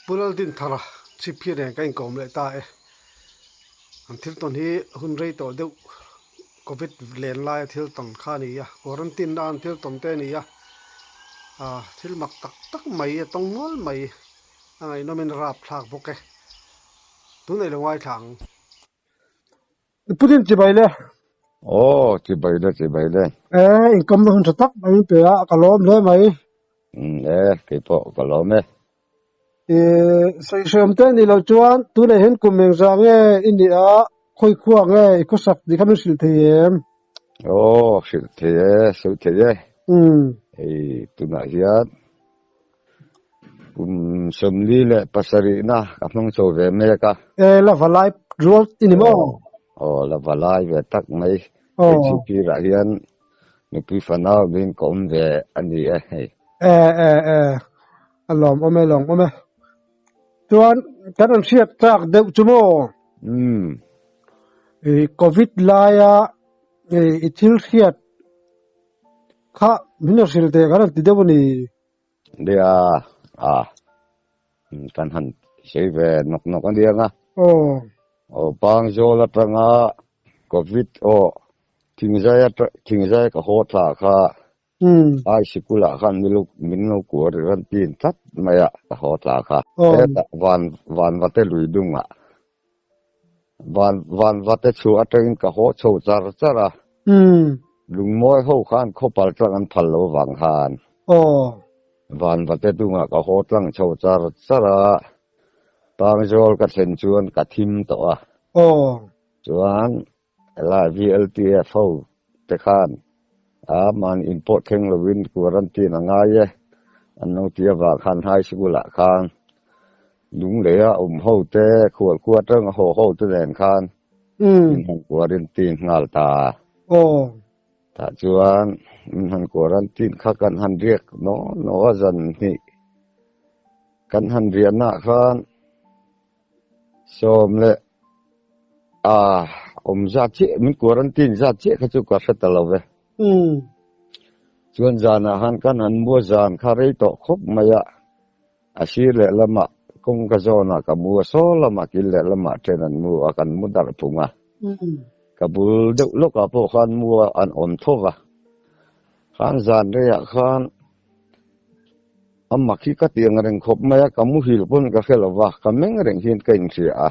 Pu Laldinthara chhip hi reng ka inkawm leh ta e. An thil tawn hi hun rei tawh deuh Covid len laia thil tawn kha a ni a, quarantine na an thil tawn te a ni a, ah thil mak tak tak mai a tawng nual mai a ngaihnawmin a rapthlak bawk e. Tunah i lo ngaithla ang. Putin chibai le. Aw, chibai le, chibai le. E, inkawmna hun tha tak mai min pe a, ka lawm hle mai. Um, e, kei pawh ka lawm e. E, sawihrem te ni lo chuan tunah hian kum engzah nge i nih a, khawi khua nge i khawsak tih kha min hrilh thei em? Aw, hrilh thei e, sawi thei e. Um. Hei, tunah hian Kum 47na ka hmang chho ve mek a. E, la va lai rual i ni maw? Aw, la va lai ve tak mai. Hei chu pirah hian nupui fanau min ka awm ve a ni e hei. E, e, e, a lawmawm e, lawmawm e. Chuan kan rawn hriat chak deuh chu maw? Umm. I Covid laia i thil hriat Kha min rawn hrilh teh kan rawn ti deuh a ni. Nia a kan han sawi ve nawk nawk a nia nga. Aw. Aw Pangzawl atanga Covid aw thingzai atang thingzai ka haw thla kha ai sikul ah khan min lo min lo kuar rawn tin tlat mai a ka haw thla kha. Hetah van van vate lui dung ah Van van vate chhuah atangin ka haw chho char char a. Lungmawi ho khan khawpal tlang an phal lo vang khan. Van vate dungah ka haw tlang chho char char a. Pangzawl ka thlen chuan ka thim tawh a. Chuan helai VLTF ho te khan a man in pawh thleng lovin quarantine a ngai e an lo ti avang khan high school ah khan Lunglei a awm ho te khual khua atanga haw ho te nen khan min han quarantine nghal ta. Tah chuan min han quarantine kha kan han riak naw naw a zan hnih kan han riahnaah khan Sawm leh a awm zat chiah min quarantine zat chiah kha chu ka hre ta lo ve. Chuan zanah khan kan han mua zan kha rei tawh khawp mai a, a sir leh lamah kawngka zawnah ka mu a, saw lamah kil leh lamah then an mu a, kan mu darh phung a. Ka bul deuh lawkah pawh khan mu a an awm tho va. Khan zan reiah khan A mak hi ka ti ang reng khawp mai a, ka muhil pawn ka hre lo va, ka meng reng hian ka inhria a.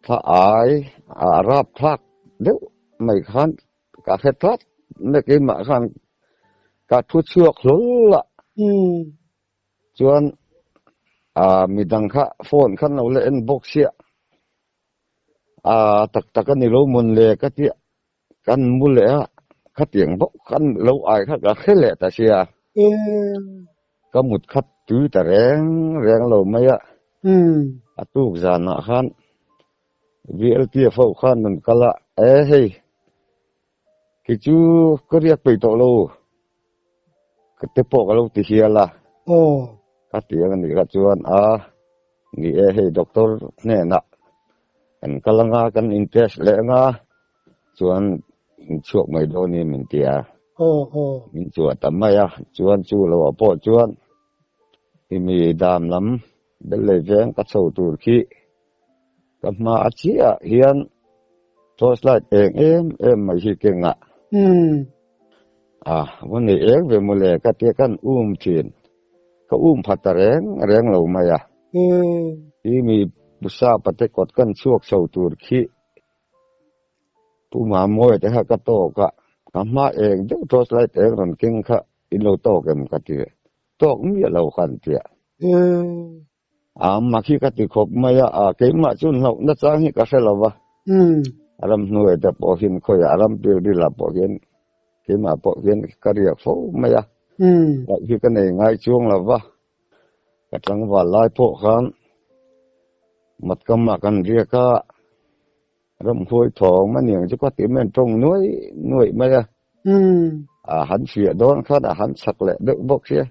Thla ai a rap thlak deuh mai khan ka hre tlat mai keimah khan ka thu chhuak hlawl a. Chuan a midang kha phone khan lo la en bawk sia, a tak tak a ni lo mawn le ka tia. Kan mu leh a, khatiang bawk khan lo ai kha ka hre leh ta sia. Ka mut khat tui ta reng reng lo mai a. A tuk zanah khan VLTF ho khan rawn kal a, e hei kei chu ka riak peih tawh lo, ka te pawh ka lo ti hial a. Ka ti ang anih kha chuan a. Ni e, hei doctor hnenah kan kal anga, kan in test leh anga, chuan in chhuak mai dawn in min ti a. Min chhuah ta mai a, chuan chu lo ah pawh chuan himi dam lam bel lei veng ka chho tur khi ka hma a chiah ah hian torch light eng em em mai hi keng ah a va nei eng ve mawle ka tia kan um thin. Ka um pha ta reng reng lo mai a. Hi mi Pusa pate kawt kan chhuak chho tur khi Pu Mamawia te kha ka tawk a, ka hma eng deuh torch light eng rawn keng kha in lo tawk em ka ti. Tawk miah lo kha an tia. A mak hi ka ti khawp mai a, a keimah chu hlauhna chang hi ka hre lo va. A ram hnuai te pawh hian khawiah a ram pil ril ah pawh hian keimah pawh hian ka riak fo mai a. Hlauh hi ka nei ngai chuang lo va. Ka tlangval lai pawh khan Matkamah kan riak a, Ramhuai thawng a niang chu ka ti mai an tawng nuai nuai mai a. A han fiah dawn khan a han chak leh deuh bawk sia.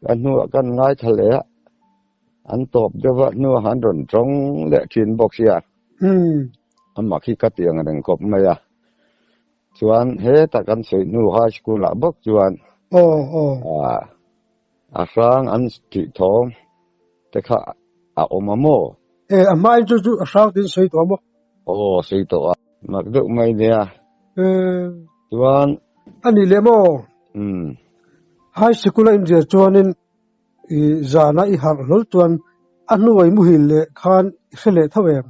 A hnuah kan ngaithla leh a, an tawp deuh a hnuah han rawn tawng leh thin bawk sia. Amah khi ka ti ang reng khawp mai a. Chuan hetah kan sawi hnu high school ah bawk chuan a hrang an tih thawm. Te kha a awm a maw? E, a hmain chu chu a hrang tiin sawi tawh a maw? Aw, sawi tawh a. Mak deuh mai nia. E. Chuan. A nih leh maw? Umm. High sikul a inzir chuanin i zana i harh hlawl chuan a hnuah i muhil leh khan i hre leh tho em?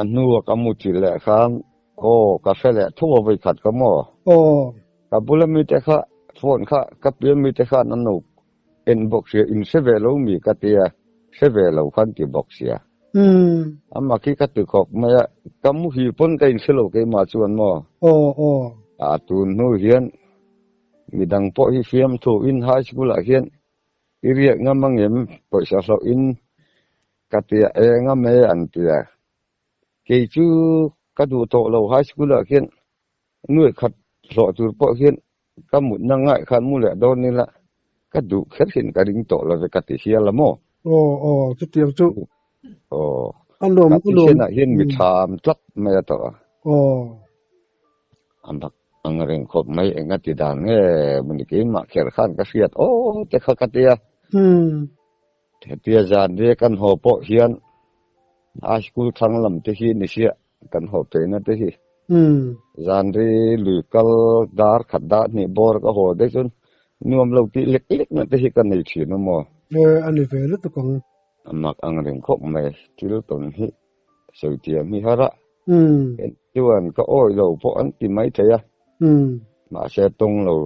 A hnua ka muthil leh khan aw ka hre leh tho a vawikhat ka maw? Aw. Ka bula mite kha phone kha ka pian mite khan an lo En bawk sia, in hre ve lo mi ka tia, hre ve lo khan ti bawk sia. Amah khi ka ti khawp mai a, ka muhil pawn ka inhre lo keimah chuan maw? Aw aw. A tun hnu hian midang pawh hi fiamthu in high school ah hian i riak ngam angem pawisa hlauh in ka tia e ngam e an tia. Kei chu ka duh tawh lo high school ah khian Nuaih khat hlawh tur pawh hian ka mutna ngaih khan mu leh dawn ila ka duh kher hian ka ring tawh lo ve ka ti hial a maw? Aw aw chutiang chu. Aw A nuam ka a nuam. thisen-ah hian mi tha am tlat mai a tawh a. Aw. A mak ang reng khawp mai eng a ti dan nge mawni keimah kher khan ka hriat aw te kha ka ti a. Hetia zan ve kan haw pawh hian high school thlang lam te hi ni sia kan haw theihna te hi. Zan ri lui kal dar khat dah hnih bawr ka haw daih chuan nuam lo tih lek lek na te hi ka nei thin a maw? E, a ni ve lutuk ang. A mak ang reng khawp mai, thil tawn hi sawi thiam hi har a. Chuan ka awih lo pawh an ti mai thei a. Mahse tawng lo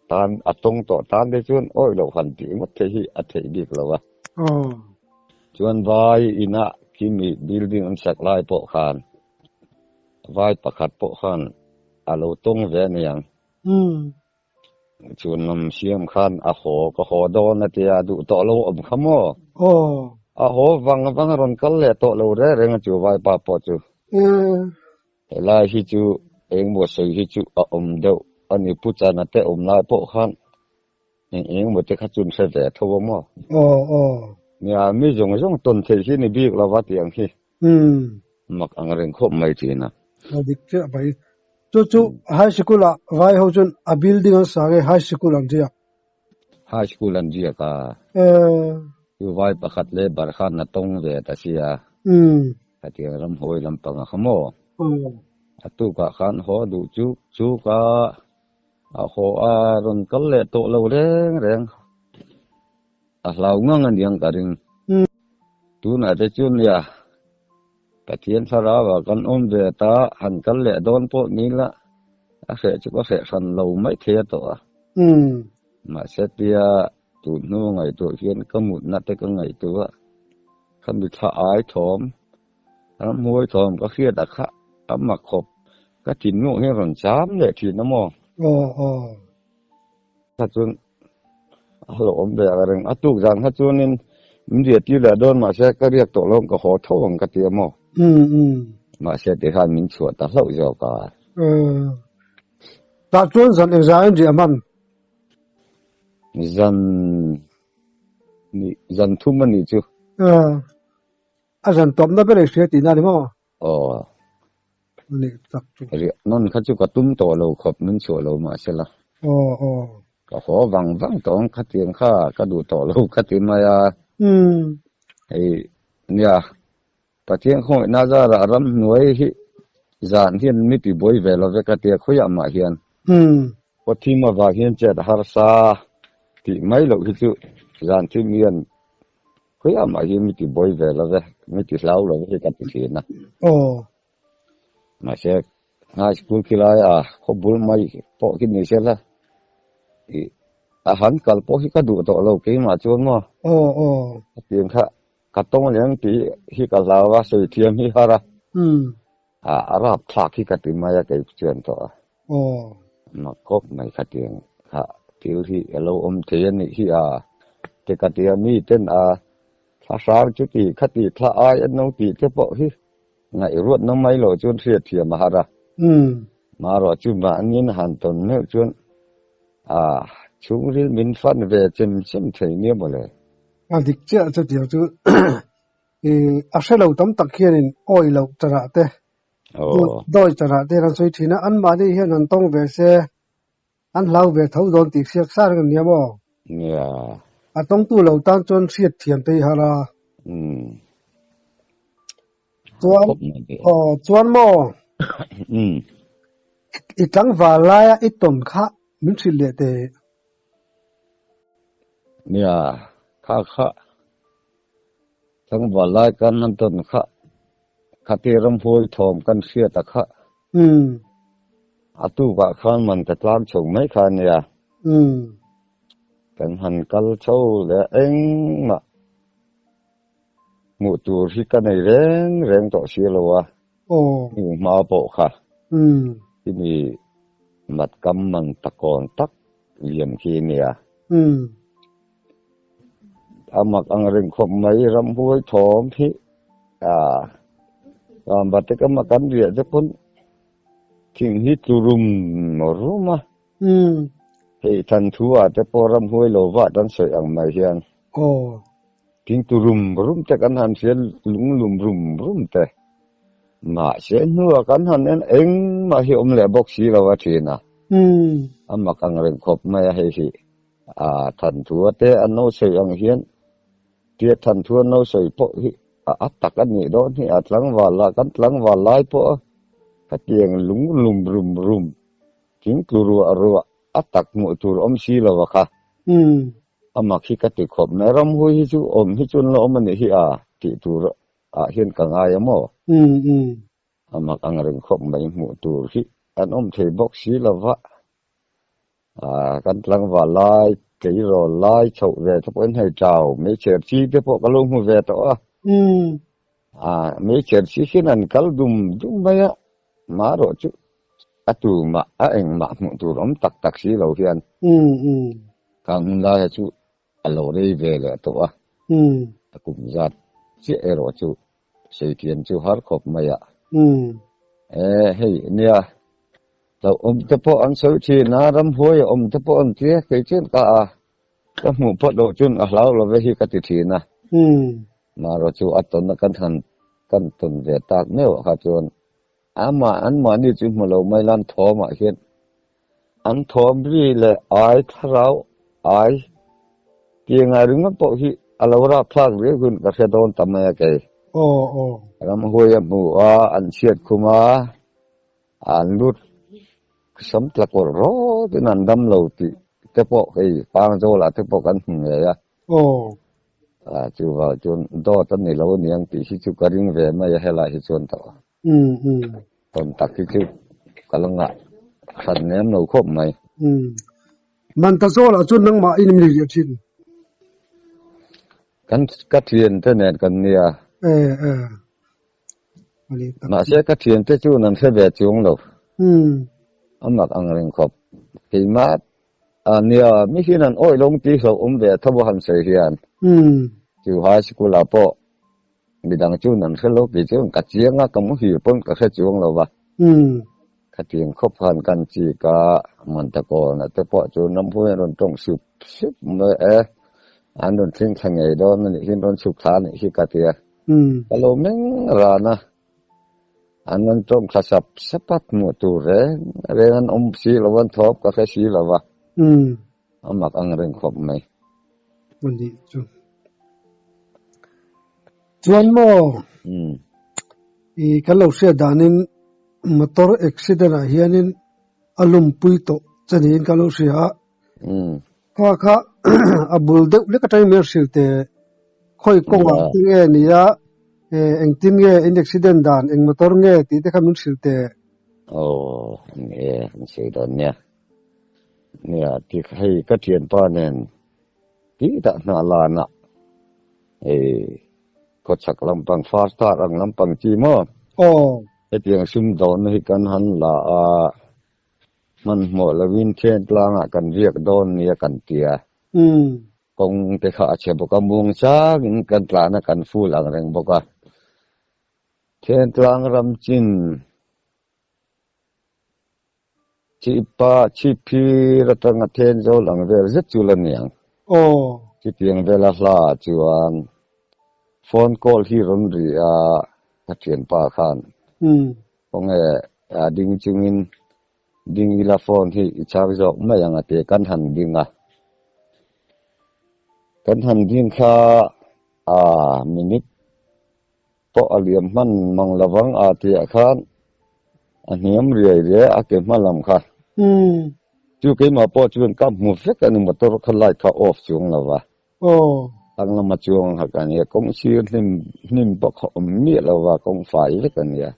tan a tawng tawh tan te chuan awih loh han tih ngawt theih hi a theih bik lo a. Chuan vai inah khimi building an sak lai pawh khan vai pakhat pawh khan a lo tawng ve a niang. Chhun lam siam khan a haw ka haw dawn a tia duh tawh lo awm kha maw? A haw vang vang a rawn kal leh tawh lo reng reng a chu vaipa pawh chu. Helai hi chu engmaw sawi hi chu a awm deuh a ni Pu Chana te awm lai pawh khan eng engmaw te kha chun hre ve tho a maw? Nia mi zawng zawng tawn theih hi ni bik lo va tiang hi. Mak ang reng khawp mai thin a. A dik chiah mai. Chu chu high sikul ah vai ho chuan a building an sang e high sikul an ziak. High school an ziak a. Chu vai pakhat leh bar khan a tawng ve ta sia. Khatiang ram hawi lampang a kha maw? A tukah khan haw duh chu chu ka a haw a rawn kal leh tawh lo reng reng. A hlau ngang a niang ka ring. Tunah te chuan nia Pathian thlarau ah kan awm ve ta han kal leh dawn pawh ni la a hreh chu ka hreh hran lo mai thei a tawh a. Mahse tia tun hnu ngaihtuah hian ka mutna te ka ngaihtuah a, ka mithla ai thawm, ramhuai thawm ka hriat a kha a mak khawp ka thinlung hian rawn cham leh thin a maw? Kha chuan a lo awm ve ang reng. A tuk zan kha chuanin min riah tir leh dawn mahse ka riak tawh lo ka haw tho ang ka ti a maw. Mahse tikhan min chhuah ta hlauh zawk a. Tah chuan zan engzah in riah hman? Zan ni zan thum a nih chu. A zan tawpna ber ei hria tihna a ni maw? Aw. Ni tak chu. Riah nawn kha chu ka tum tawh lo khawp min chhuah lo mahse la. Aw aw. Ka haw vang vang tawh ang khatiang kha ka duh tawh lo kha ti mai a. Hei nia Pathian khawngaihna zarah ramhnuai hi zan hian mi ti buai ve lo ve ka tia khawiah mah hian. Kawthim avang hian chet a harsa tih mai loh hi chu zan thim hian Khawiah mah hi mi ti buai ve lo ve, mi ti hlau lo ve hi ka ti thin a. Aw. Mahse, high school khi lai a khaw bul mai pawh khi ni se la, i a han kal pawh hi ka duh tawh lo keimah chuan maw. Aw aw. Ka tiang kha ka tawng leng tih hi ka hlau a, sawi thiam hi har a. A rap thlak hi ka ti mai a kei chuan tawh a. Aw. Mak khawp mai kha tiang kha thil hi a lo awm thei a nih hi a te ka ti a mi ten a thla hrang chu ti kha ti thla ai an lo tih te pawh hi ngaihruat na mai loh chuan hriat thiam a har a. Marawh chu mahniin han tawn meuh chuan a chhungril min fan ve chem chem thei nia mawle. A dik chiah chutiang chu a hre lo tam tak hianin awi loh charah te dawi charah te an sawi thin a, anmahni hian an tawng ve se an hlau ve tho dawn tih hriat sa reng a nia maw? Nia. A tawngtu lo tan chuan hriat thiam te hi har a. Umm. Chuan aw chuan maw? Umm. I tlangval laia i tawn kha min hrilh leh teh. Nia, kha kha tlangval lai kan han tawn kha khati ramhuai thawm kan hriat a kha. Umm. A tukah khan man ka tlang chho mai kha nia. Umm. Kan han kal chho leh engmah hmuh tur hi ka nei reng reng tawh si lo a. Aw. Hmuh hma pawh kha. Umm. Khimi matkam man takawn tak lian khi nia. Umm. A mak ang reng khawp mai ramhuai thawm hi a Ramvate ka mak an riah te pawn thing hi tlu rum rum a. Umm. Hei thanthu ah te pawh ramhuai lo vah dan sawi ang mai hian. Aw. Thing tlu rum rum te kan han hria lung lum rum rum te. Mahse hnuah kan han en engmah hi awm leh bawk si lo a thin a. Umm. A mak ang reng khawp mai a hei hi. A thanthua te an lo sawi ang hian tia thanthua an lo sawi pawh hi a a tak a nih dawn hi a tlangval lah kan tlangval lai pawh a khatiang lung lum rum rum thing tlu ruah ruah a tak hmuh tur awm si lo a kha. Umm. A mak hi ka ti khawp mai ramhui hi chu awm hi chuan la awm a nih hi a tih tur ah hian ka ngai a maw? Umm umm. A mak ang reng khawp mai hmuh tur hi an awm thei bawk si lo va. Ah kan tlangval lai tleirawl lai chhoh ve te pawhin hei tau meichher chi te pawh ka lo hmu ve tawh a. Umm. Ah meichher chi hian an kal dum dum mai a, marawh chu a tumah a engmah hmuh tur awm tak tak si lo hian. Umm umm. Kang hun laia chu a lo rei ve leh tawh a. Umm. A kum zat chiah erawh chu Seithiam chu har khawp mai a. Umm. E, hei nia, hlauhawm te pawh an sawi thin a, ramhuai a awm te pawh an tia, kei chuan ka a, ka hmuh phawt loh chuan a hlau lo ve hi ka ti thin a. Umm. Marawh chu a tawn a kan han kan tawn ve tak meuh ah kha chuan amah anmahni chu hmu lo mai lan thawm ah hian an thawm ri leh ai thlarau ai Ti ngai ringawt pawh hi a lo rapthlak riau hun ka hre dawn ta mai a kei. Aw aw. Ramhuai a hmu a, an chhiat khum a, an lut sam tla kawlh rawt in an dam lo tih te pawh hei Pangzawlah te pawh kan hmu ngei a. Aw. Ah chuvang chuan dawt a ni lo aniang tih hi chu ka ring ve mai a helai hi chuan tawh. Umm umm. Tawn tak hi chu ka la ngah hran nem lo khawp mai. Umm. Man ta zawlah chuan nangmah in mi riah thin. Kan ka thiante nen kan nia. E e. Ani tak. Mahse ka thiante chu an hre ve chuang lo. Umm. A mak ang reng khawp. Keimah a nia mi hian an awih lo tih hlauh awm ve tho a han sawi hian. Umm. Chu high school ah pawh midang chuan an hre lo kei chuan ka chiang a ka muhil pawn ka hre chuang lo va. Umm. Khatiang khawp khan kan chik a, Mantakawna te pawh chu ramhuai an rawn tawng sup sup mai e, an rawn thleng thla ngei dawn a nih hi, an rawn chhuk thla a nih hi ka ti a. Ka lo meng ran a, an rawn tawng thla sap sap a, hmuh tur reng reng an awm si lo a, an thawp ka hre si lo va, a mak ang reng khawp mai. A nih chu. Chuan maw? I kan lo hriat danin Motor accident ah hianin a lumpui tawh che niin ka lo hria a. Kha kha a bul deuh lek atangin min hrilh teh khawi kawngah te nge ni a, engtin nge in accident dan eng motor nge tih te kha min hrilh teh. Aw ni e an sawi dawn nia. Nia ti hei ka thianpa nen tih dah hna lanah hei Khawchhak lampang far tar ang lampang chi maw? Aw. Hetiang sumdawnna hi kan han la a, hmanhmawh lovin then tlangah kan riak dawn nia kan ti a. Umm. Kawng te kha a chhe bawk a, muang changin kan tlana kan ful ang reng bawk a. Then tlang ram chin Chhipa chhipphir atanga then zawl ang vel zet chu la niang. Aw. Chutiang vela hla ah chuan phone call hi rawn ri a ka thianpa khan. Umm. Khawnge a ding chungin ding ila phone hi i chhang zawk mai ang a ti a kan han ding a. Kan han ding kha a minute pawh a liam hman mang lovang a tihah khan a hniam riai riai a ke hma lam kha. Chu keimah pawh chuan ka hmu vek a ni motor kha light kha off chuang lo va. Tang lama chuang ang hak a nia kawng sir hnim hnim pawh kha awm miah lo va kawng fai vek a nia.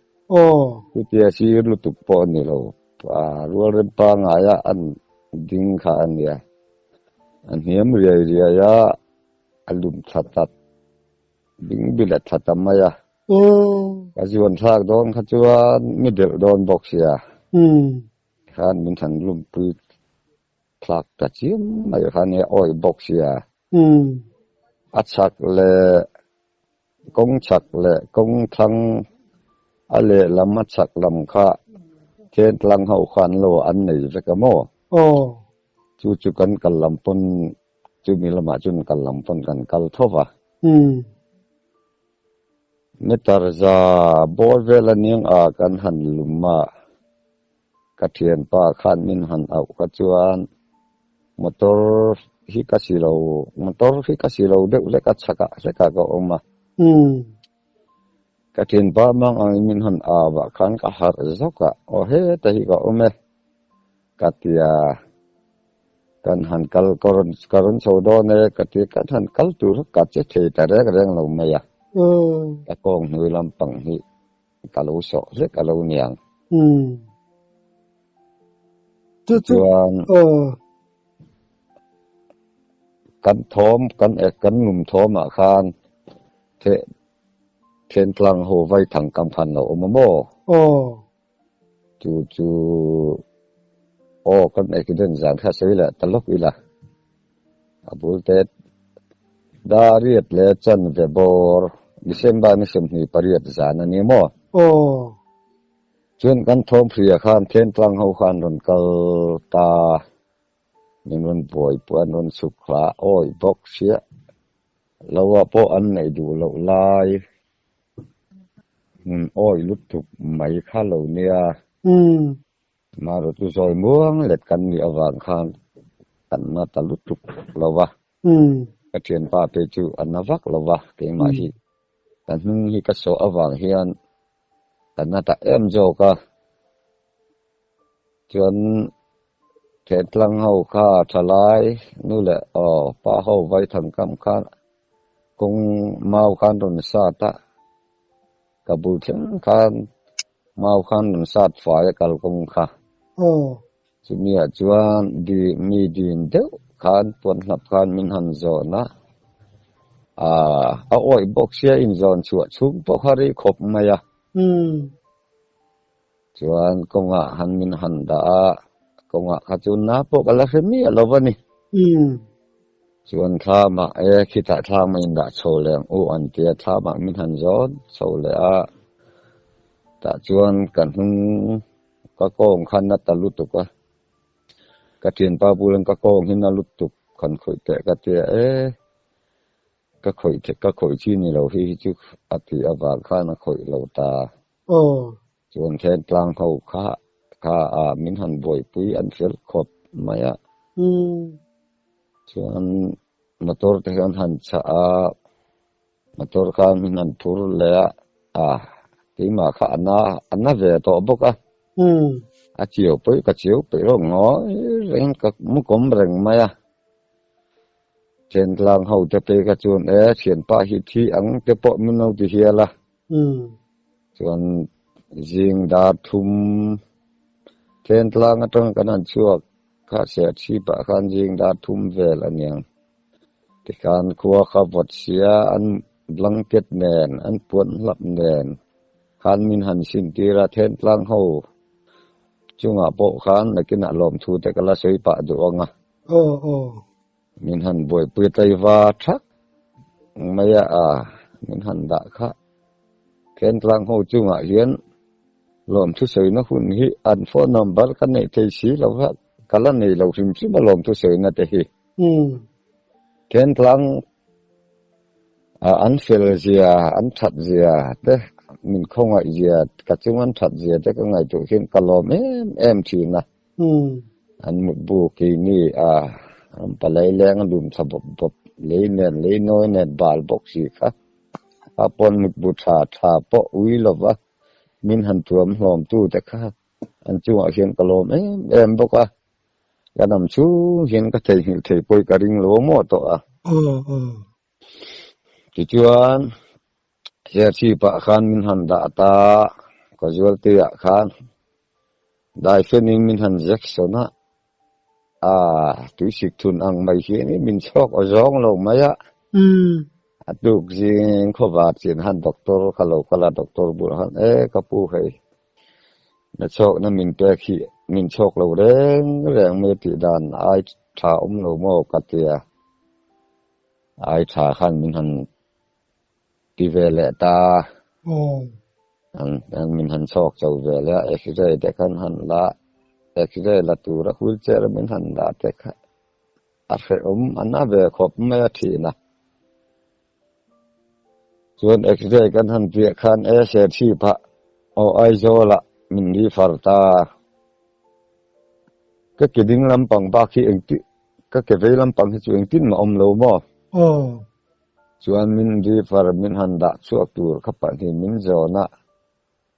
Chutia sir lutuk pawh a ni lo rual rem pangaia an ding kha a nia. A hniam riai riai a a lum thla ta ding bil a thla ta mai a. Ka zuan thlak dawn kha chuan mi delh dawn bawk sia. Khan min han lumpui thlak ta chiam mai kha nia awi bawk sia. A chhak leh kawng chhak leh kawng thlang a lehlam a chhak lam kha Thentlang ho khan lo an nei vek a maw? Chu chu kan kal lam pawn chumi lamah chuan kal lam pawn kan kal tho va. Meter za bawr vel aniang a kan han lum a, ka thianpa khan min han auh kha chuan motor hi ka si lo, motor hi ka si lo deuh hlek a chhakah hlekah ka awm a. Ka thianpa mang angin min han au ah khan ka harh zawk a, aw heta hi ka awm e ka ti a, kan han kal ka rawn ka rawn chho dawn e ka ti a, kan han kal tur kha ka che thei ta reng reng lo mai a, ka kawng hnui lampang hi ka lo sawh hlek a lo niang. Tichuan kan thawm kan ek kan lum thawmah khan the Thentlang ho vai thang kam khan lo awm a maw? Chu chu aw kan accident zan kha sawi leh ta lawk ila a bul te Dariat leh Chanve bawr December ni 28 zan a ni maw? Chuan kan thawmhria khan Thentlang ho khan rawn kal ta min rawn buai pawh an rawn chhuk hla awi bawk sia lo ah pawh an neih duh loh lai hmun awi lutuk mai kha lo nia. Marawh chu zawi muang let kan nih avang khan kan na ta lutuk lo va. Ka thianpa te chu a na vak lo va keimah hi ka hnung hi ka sawh avang hian ka na ta em zawk a. Chuan Thentlang ho kha thalai nu leh aw pa ho vai thang kam khan kawng mau khan rawn sat a, ka bul thleng khan mau khan rawn sat fai a kalkawng kha. Chumi ah chuan di mi din deuh khan puan hlap khan min han zawn a, ah a awih bawk sia inzawn chhuah chhung pawh kha rei khawp mai a. Chuan kawngah han min han dah a, kawngah kha chu na pawh ka la hre miah lo va ni. Chuan thlamah e khitah thlamah in dah chho leh ang u an ti a, thlamah min han zawn chho leh a, tah chuan ka hnung ka kawng kha na ta lutuk a, ka thianpa bulan ka kawng hi na lutuk han khawih teh ka ti a, e ka khawih ka khawih chi ni lo hi hi chu a tih avang khan a khawih lo ta. Chuan Thentlang ho kha kha a min han buaipui an fel khawp mai a. Chuan motor te hian han chah a, motor khan min han phur leh a, a keimah kha a na a na ve tawh bawk a. A chiau pawih ka chiau peih rawk ngawi reng ka mu kawm reng mai a. Thentlang ho te phei kha chuan e thianpa hi thi ang te pawh min lo ti hial a. Chuan zing dar thum Thentlang atanga kan han chhuak kha Serchhip ah khan zing dar thum vel a niang. Tikhan khua kha vawt sia an blanket nen an puan hlap nen khan min han sin tir a Thentlang ho chungah pawh khan nakinah lawmthu te ka la sawi pah duh ang a. Min han buaipui tlaiva thak mai a, a min han dah kha. Thentlang ho chungah hian lawmthu sawina hun hi an phone number ka neih thei si lo va, ka la nei lo hrim hrim a lawmthu sawina te hi. Thentlang an fel zia, an that zia te, min khawngaih zia, ka chung an that zia te ka ngaihtuah hian ka lawm em em thin a. An mutbu keini a, an palai leng a lum thla bawp bawp. Lei nen lei nawi nen bal bawk si kha a pawn mutbu tha tha pawh ui lova min han tuam hlawm tu te kha an chungah hian ka lawm em em bawk a, ka dam chhung hian ka theihnghilh thei pawh hi ka ring lo maw tawh a. Tichuan Serchhip ah khan min han dah ta, casualty ah khan daifenin min han jection a, aa tuisik thun ang mai hian min chhawk aw zawng lo mai a. A tuk zing khawvar chin han doctor ka lo kal a, doctor bulah khan e ka pu hei na chhawkna min pek hi min chhawk lo reng reng mai tih dan ai tha awm lo maw ka tia. Ai tha khan min han ti ve leh ta. An min han chhawk cho ve leh a, x-ray te khan han la, x-ray la tura wheelchair a min han dah te kha a hrehawm a na ve khawp mai a thin a. Chuan x-ray kan han piah khan e Serchhip ah aw Aizawl ah min refer ta. Ka ke ding lampang bak hi engti ka ke vei lampang hi chu engtin mah awm lo maw? Aw. Chuan min refer min han dah chhuak tur kha pahnih min zawn a,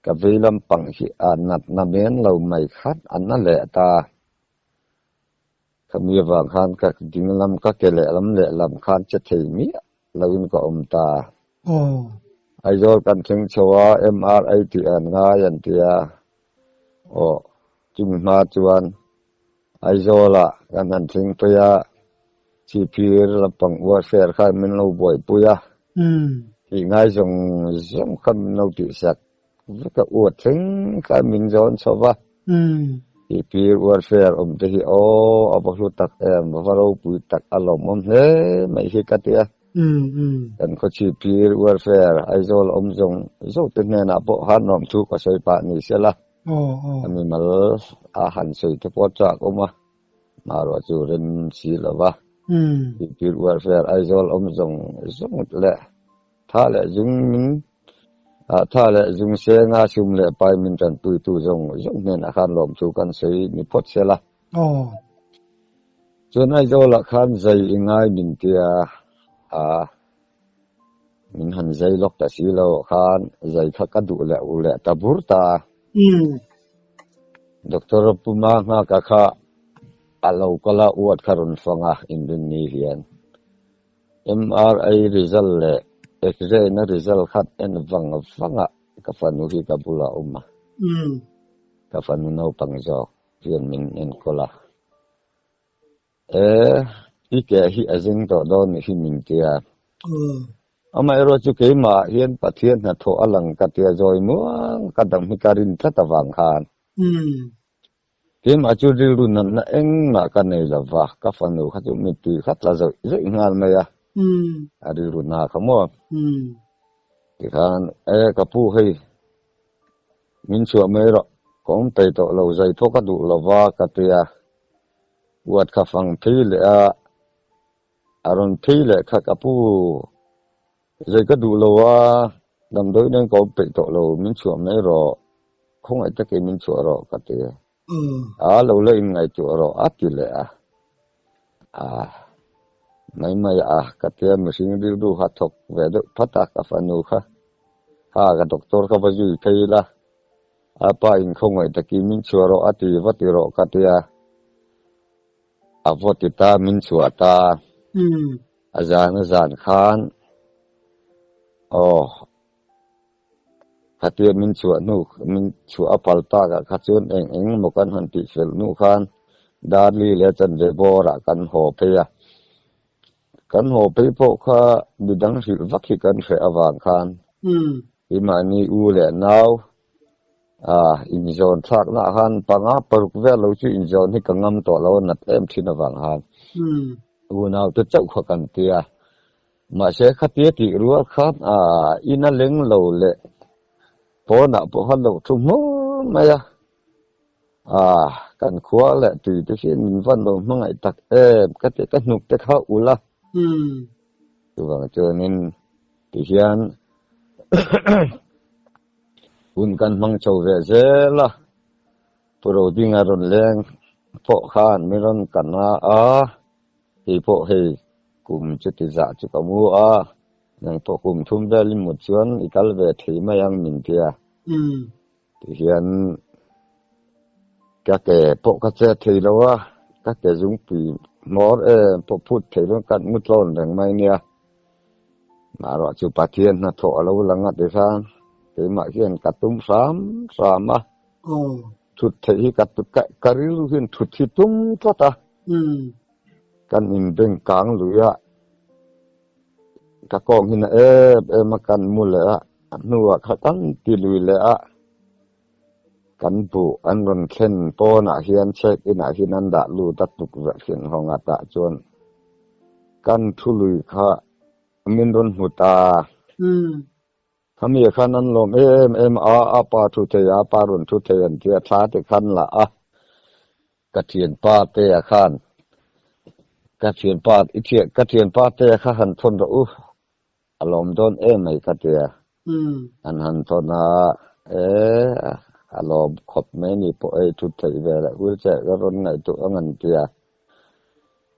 ka vei lampang hi a natna men lo mai khat a na leh ta. Khami avang khan ka ding lam ka ke lehlam lehlam khan che thei miah loin ka awm ta. Aw. Aizawl kan thleng chho a, MRI tih an ngai an ti a, aw chumi hma chuan Aizawlah kan han thleng phei a, Chhipphir lampang uarfer khan min lo buaipui a, tih ngai zawng zawng kha min lo tihsak vek a, uar thleng khan min zawn chho va, Chhipphir uarfer awm te hi aw a va hlu tak em, a va ropui tak a lawmawm hle mai hi ka ti a, kan khaw Chhipphir uarfer Aizawl awm zawng zawng te hnenah pawh khan lawmthu ka sawi pah ni sela. A mimal a han sawi te pawh chak awm a, maruah chu rem si lo va. Tihtir welfare Aizawl awm zawng zawng leh tha leh zung min tha leh zung senga sum leh pai min tanpuitu zawng zawng hnenah khan lawmthu kan sawi ni phawt sela. Chuan Aizawlah khan zai i ngai min tia a. Min han zai lawk ta si lo khan zai kha ka duh leh u leh ta bur ta. Doctor Puma nghaka kha a lo kal a, uat kha rawn fang a inrinni hian. MRI result leh X-ray na result kha en vang vang a ka fanu hi ka bulah a awm a. Ka fanu naupang zawk hian min enkawl a. E, i ke hi a zing tawh dawn ni hi min tia. Amaherawh chu keimah hian Pathian hnathawh a lang ka tia zawi muang ka dam hi ka rin tlat avang khan. Keimah chu rilru natna engmah ka nei lo va, ka fanu kha chu mittui kha tla zawih zawih nghal mai a, a rilru na kha maw. Tikhan, e ka pu hei min chhuah mai rawh, ka awm thei tawh lo, zai pawh ka duh lo va ka tia. Uat kha fang phei leh a, a rawn phei leh kha ka pu zei ka duh lo a, damdawi nen ka awm peih tawh lo, min chhuah mai rawh, khawngaih takin min chhuah rawh ka ti. A lo la inngaihtuah rawh a ti leh a, a mai mai a ka tia mihring rilru kha thawk ve deuh phat a, ka fanu kha ha ka doctor kha va zui phei ila. A pa in khawngaih takin min chhuah rawh a ti va ti rawh ka tia. A vaw ti ta min chhuah ta. A zan a zan khan aw khatia min chhuah hnu min chhuah a phal tak ah kha chuan eng eng emaw kan han tih fel hnu khan Darli leh chanve bawr ah kan haw phei a. Kan haw phei pawh kha midang hrilh vak hi kan hreh avang khan Keimahni u leh nau inzawn thlakna ah khan panga paruk vel lo chu inzawn hi ka ngam tawh lo a nat em thin avang khan unau te chauh kha kan ti a. Mahse khatia tih rual khan ina leng lo leh pawnah pawh khan lo thu hmur mai a. Kan khua leh tui te hian min van lo hmangaih tak em ka ti ka hnuk te kha ul a. Chuvang chuanin tihian hun kan hmang chho ve zel a, Pu Rodinga rawn leng pawh khan min rawn kan a, a, keipawh hei. Kum chuti zah chu ka mu a, nang pawh kum thum vel i mut chuan i kal ve thei mai ang min ti a. Tihian ka ke pawh ka chet thei lo a, ka ke zungpui hmawr em pawh phut thei lo kan mu tlawn reng mai nia. Mahruah chu Pathian hnathawh a lo lang a tikhan keimah hian ka tum hram hram a. Thut theih hi ka rilru hian thut hi tum tlat a. Kan inbeng kang lui a, ka kawng hi na em em a kan mu leh a, a hnuah kha kan ti lui leh a, kan buh an rawn thlen pawnah hian check in ah hian an dah lut a tukverh hrin hawng ah tah chuan kan thu lui kha min rawn hmu ta. Khami khan an lawm em em a, a pa thu thei a, a pa rawn thu thei an tia thla te khan la a, ka thianpa te a khan ka thianpa i thian ka thianpa te kha han thawn rawh u, a lawm dawn em mai ka tia an han thawn a, e a lawm khawp mai ni pawh ei thu theih ve leh wheelchair ka rawn ngaihtuah ang an tia,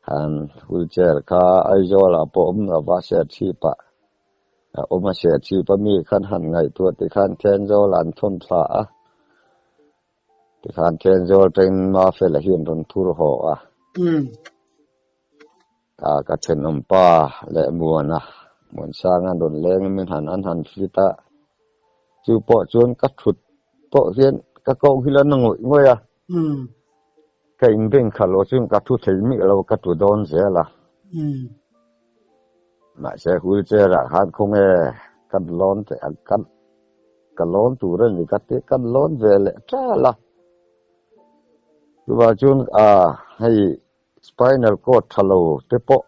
han wheelchair kha Aizawl ah pawh awm lova Serchhip ah. A awm a hriat chip a mi khan han ngaihtuah tikhan Thenzawl an thawn thla a, tikhan Thenzawl atangin Mafela hian rawn phur haw a. Ka ka thenawm pa leh Muana, Muansanga an rawn leng in min han an han fit a, chu pawh chuan ka thut pawh hian ka koh hi la na ngawih ngawih a. Ka inbeng kha lo chuan ka thu thei miah lo ka tu dawn zel a. Mahse wheelchair ah khan khawnge kan lawn teh ang kan ka lawn tur a ni ka ti kan lawn ve leh ṭal a. Chuvang chuan ah hei spinal cord tha lo te pawh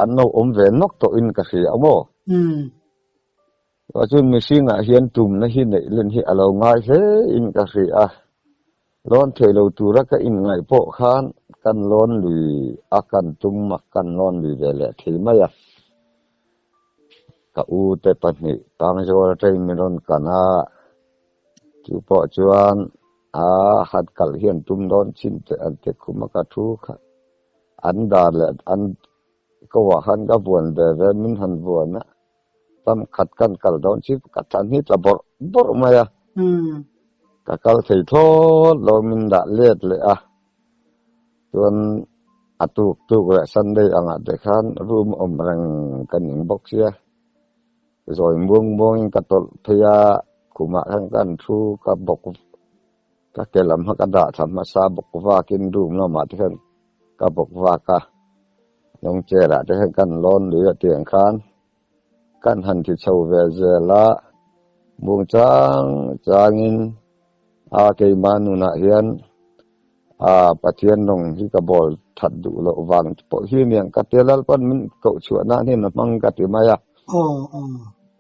an lo awm ve nawk tawh in ka hria maw. Chuvang chuan mihring ah hian tumna hi neih len hi a lo ngai hle in ka hria a. Lawn thei lo tura ka inngaih pawh khan kan lawn lui a kan tum a, kan lawn lui ve leh thei mai a. Ka u te pahnih Pangzawl atangin min rawn kan a, chu pawh chuan a han kalh hian tum dawn chin teh an ti khum a ka thu kha an dar leh an ko ah khan ka vuan ve ve min han vuan a, tam khat kan kal dawn chi ka thlan hi tla bawrh bawrh mai a ka kal thei thlawt lo min dah let leh a chuan a tuk tuk leh Sunday angah te khan room awm reng ka ning bawk sia zawi muang muangin ka tawlh phei a khumah khan kan thu ka bawk ka ke lam kha ka dah thla hmasa bawk vakin room lamah te khan ka bawk vak a lawng chair ah te hian kan lawn lui a tiang khan kan han ti chho ve zel a bung chang changin a keimah nunah hian a Pathian rawng hi ka bawl that duh loh vang te pawh hi aniang ka tia Lalpan min koh chhuah nan hian a hmang ka ti mai a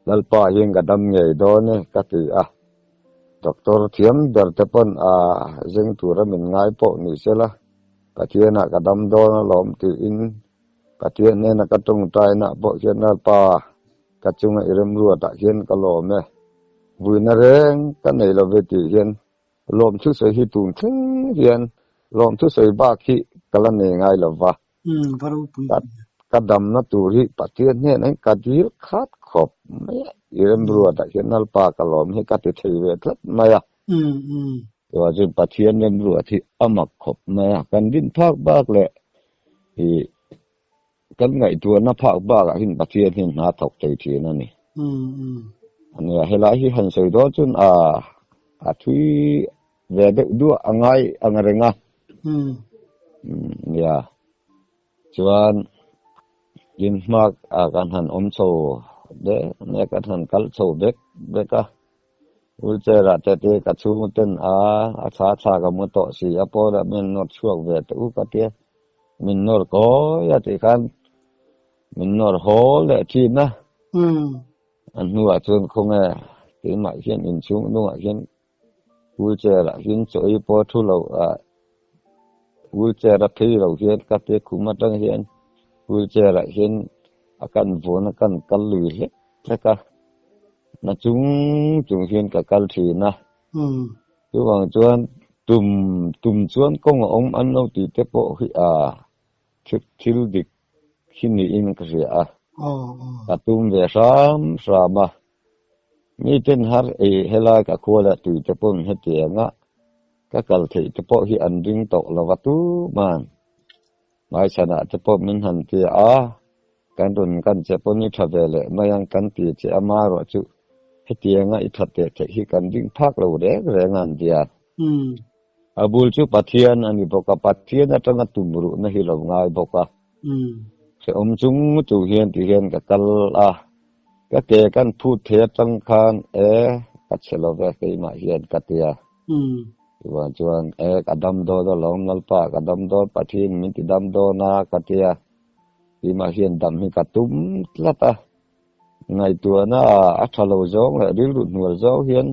Lalpa hian ka dam ngei dawn e ka ti a Doctor thiam ber te pawn a zeng tura min ngai pawh ni sela Pathianah ka dam dawn alawm tiin Pathian hnena ka tawngtaina pawh hian Lalpa ka chunga i remruatah hian ka lawm e, vuina reng ka nei lo ve tih hian lawm thusawi hi tun thleng hian lawm thusawi bak hi ka la nei ngai lo va. Ka damna tur hi Pathian hnenah hian ka dil khat khawp mai a, i remruatah hian Lalpa ka lawm hi ka ti thei ve tlat mai a. Chuvang chuan Pathian remruat hi a mak khawp mai a, kan din phak bak leh ih kan ngaihtuahna phak bakah hian Pathian hian hna thawk thei thin a ni. Ania helai hi han sawi dawn chuan a a thui ve deuh duah a ngai ang reng a. Nia chuan in hma ah kan han awm chho dek mek kan han kal chho vek vek a wheelchair ah te te ka chhung ten a a thla thla ka mu tawh si a pawn ah min nawr chhuak ve teh u ka tia min nawr kawi a tih khan min nawr haw leh thin a a hnuah chuan khawnge keimah hian inchhung hnungah hian Wheelchair ah hian chaw ei pawh a thu lo ah wheelchair a phei lo hian ka te khum atang hian wheelchair ah hian a kan vawn a kan kal lui hlek hlek a na chung chung hian ka kal thin a chuvang chuan tum tum chuan kawng a awm an lo tih te pawh hi ah thil dik. hi niin ka hria a, ka tum ve hram hram a. Miten har ei helai ka khua leh tui te pawn hetianga ka kal theih te pawh hi an ring tawh lo va tuman hmaichhanah te pawh min han ti a, kan rawn kan che pawn i tha ve leh mai ang kan ti che a marawh chu hetianga i tha teh theih hi kan ring phak lo reng reng a an ti a. A bul chu Pathian a ni bawk a, Pathian atanga tum ruhna hi lo ngai bawk a. Hrehawm chung chung hian ti hian ka kal a, ka ke kan phut thei atang khan e ka chhe lo ve keimah hian ka ti a. Chuvang chuan e ka dam dawn alawm Lalpa ka dam dawn Pathian min ti dam dawn a ka ti a, keimah hian dam hi ka tum tlat a. Ngaihtuahna a tha lo zawng leh rilru hnual zawng hian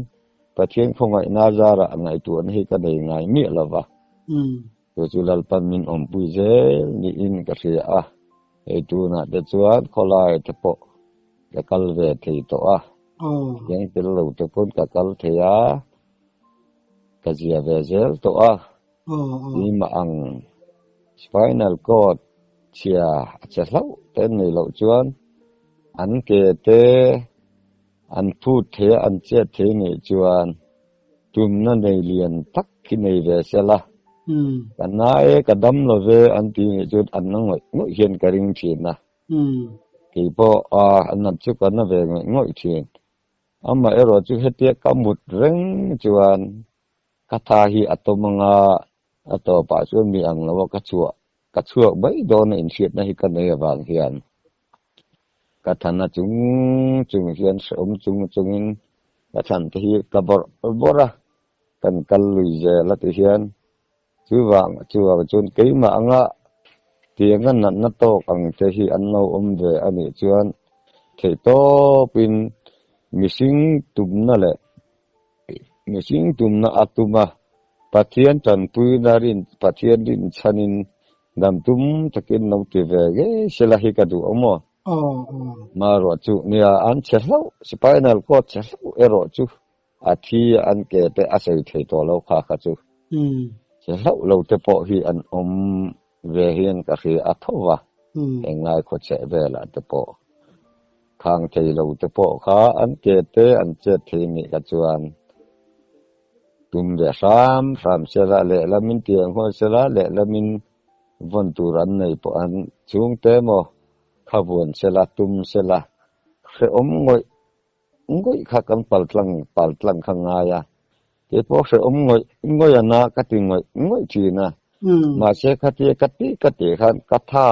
Pathian khawngaihna zarah ngaihtuahna hi ka nei ngai miah lo va. Chu chu Lalpan min awmpui zel niin ka hria a. Hei tunah te chuan khawlai te pawh ka kal ve thei tawh a. Thiang tel lo te pawn ka kal thei a, ka zia ve zel tawh a. Keimah ang spinal cord chhia a che hlauh te an nei loh chuan an ke te An phut thei a, an chet thei nih chuan tumna nei lian tak hi nei ve se la. Ka na e, ka dam lo ve an ti nih chuan an na ngawih ngawih hian ka ring thin a. Kei pawh a nat chu ka na ve ngawih ngawih thin. Amaherawh chu hetia ka mut reng chuan ka tha hi a tawm anga a tawpah chuan mi ang lo a ka chhuah ka chhuak mai dawn a inhriatna hi ka nei avang hian ka thana chung chung hian hrehawm chung chungin ka thlan te hi ka bawrh bawrh a, kan kal lui zel a ti hian chuvang chuvang chuan keimah anga tianga natna tawk ang te hi an lo awm ve a nih chuan theihtawpin mihring tumna leh Mihring tumna a tum a, Pathian tanpuina rin Pathian rinchhanin dam tum takin lo ti ve ngei sela hi ka duh ang maw? Maruah chu nia an chhe hlauh, spinal cord chhe hlauh erawh chu a thi an ke te a sawi thei tawh lo kha kha chu. Chhe hlauh lo te pawh hi an awm ve hian ka hria a tho va, englai khawchheh velah te pawh. Khang thei lo te pawh kha an ke te an chet thei nih kha chuan tum ve hram hram sela lehlamin tiang hawn sela lehlamin vawn tur an nei pawh an chhungte maw kha vuan sela tum sela hrehawm ngawih ngawih kha kan paltlang paltlang kha ngai a keipawh hrehawm ngawih ngawih a na ka ti ngawih ngawih thin a mahse khatia ka ti ka tih khan ka tha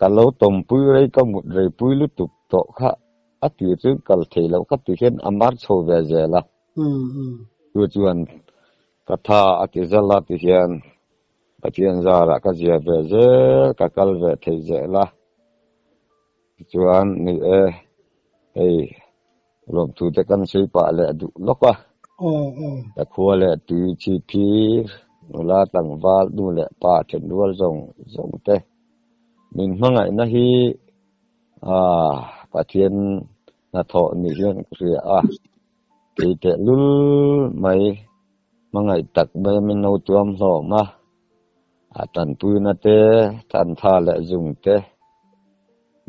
Ka lo tawmpui rei ka mut rei pui lutuk tawh kha a tir chu kal thei loh ka ti hian a mar chho ve zel a. Chu chuan ka tha a ti zal a ti hian Pathian zarah ka zia ve zel ka kal ve thei zel a. Tichuan ni e hei lawmthu te kan sawi pah leh duh lawk a. Ka khua leh tui chi phir nula tlangval nu leh pa thenrual zawng zawng te min hmangaihna hi aah Pathian hnathawh ni hian ka hria a, kei tehlul mai hmangaih tak mai a min lo tuam hlawm a, a tanpuina te, thantha leh zung te,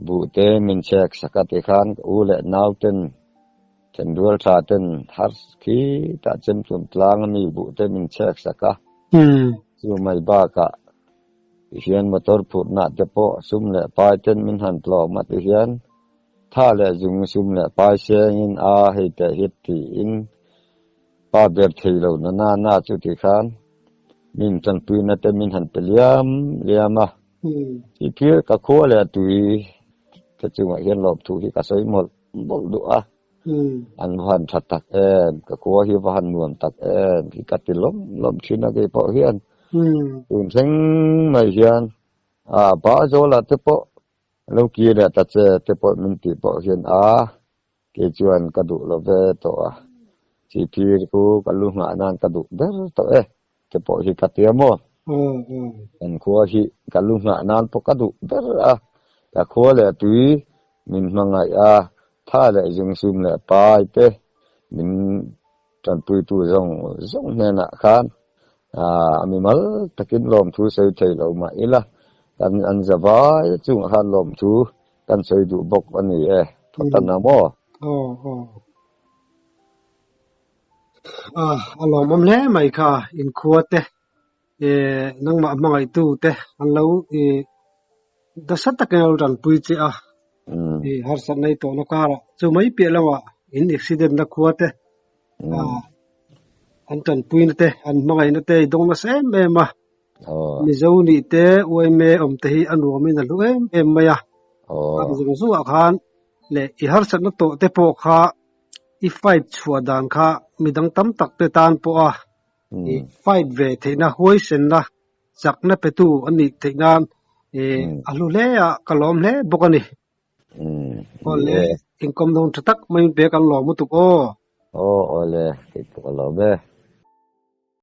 buh te min chhek sak a tikhan ka u leh nau ten thenrual tha ten har khi tah chem tlum tlang a mi buh te min chhek sak a, chu mai bakah tihian motor phurhna te pawh sum leh pai ten min han tlawm a tihian tha leh zung sum leh pai sengin a hei teh hit tiin Pa ber thei lo na na na chu ti khan min tanpuina te min han pe liam liam a. Ti phir ka khua leh a tui te chungah hian lawmthu hi ka sawi mawlh mawlh duh a. An va han tha tak em, ka khua hi va han nuam tak em hi ka ti lawm lawm thin a kei pawh hian. Tun thleng mai hian a pa Zawla te pawh lo kir leh ta che te pawh min tih pawh hian a Kei chuan ka duh lo ve tawh a, chihphir khu ka lu nghah nan ka duh ber tawh e te pawh hi ka tia maw? Kan khua hi ka lu nghah nan pawh ka duh ber a, ka khua leh tui min hmangaih a, tha leh zungsum leh pai te min tanpuitu zawng zawng hnenah khan a mimal takin lawmthu sawi thei lo mah ila. Kan an zavai chungah khan lawmthu kan sawi duh bawk a ni e, Thawtan a maw? Aw aw. A a lawmawm hle mai kha inkhua te eh nangmah hmangaihtu te an lo eh nasa takin an lo tanpui che a eh harsatna i tawhna karah chu mai piah lamah in accident na khua te an tanpuina te an hmangaihna te i dawng nasa em em a. Mizo nih te uaime awm te hi a nuamin a hlu em em mai a. A zawng zawngah khan leh i harsatna tawh te pawh kha i fight chhuah dan kha midang tam tak te tan pawha i fight ve theihna huaisenna chakna petu a nih theih nan a hlu hle a, ka lawm hle bawk a ni. Awle, inkawm dawn tha tak mai min pe kan lawm lutuk aw. Aw, awle, kei pawh ka lawm e.